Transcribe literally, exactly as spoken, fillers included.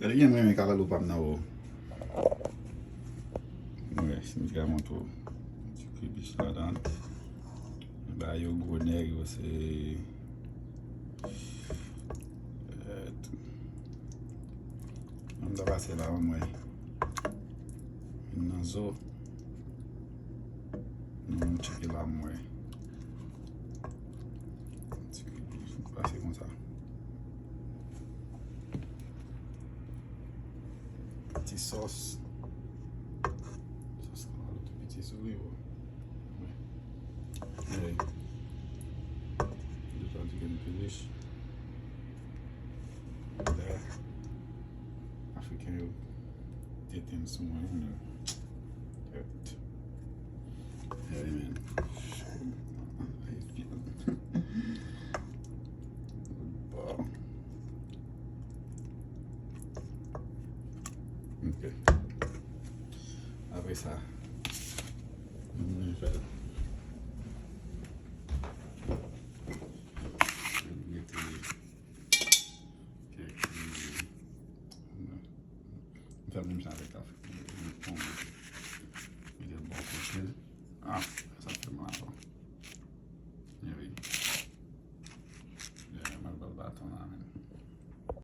Gade byen, mwen renmen kalalou pa m nan, o. Wi, si m te ka montre w. Ti kribich ladan. Ba yo gwo nèg, yo se, eh, m ta pase la, mwen. Vin nan zo. Nou tcheke la, mwen. Ti kribich, pase konsa. Ti sòs. Sòs kalalou tou piti sou li, bro. Wi. Anyway. Deja di gen plis. Lè Afriken yo te tenten sou mwen, men. Hey, man. How you feeling? Bon. Ok. Apre sa, nou vin fè l. Mete kèk, m fè menm jan avèk Afriken yo. Mete l bò kote l. Ah, sa fè mal ankò.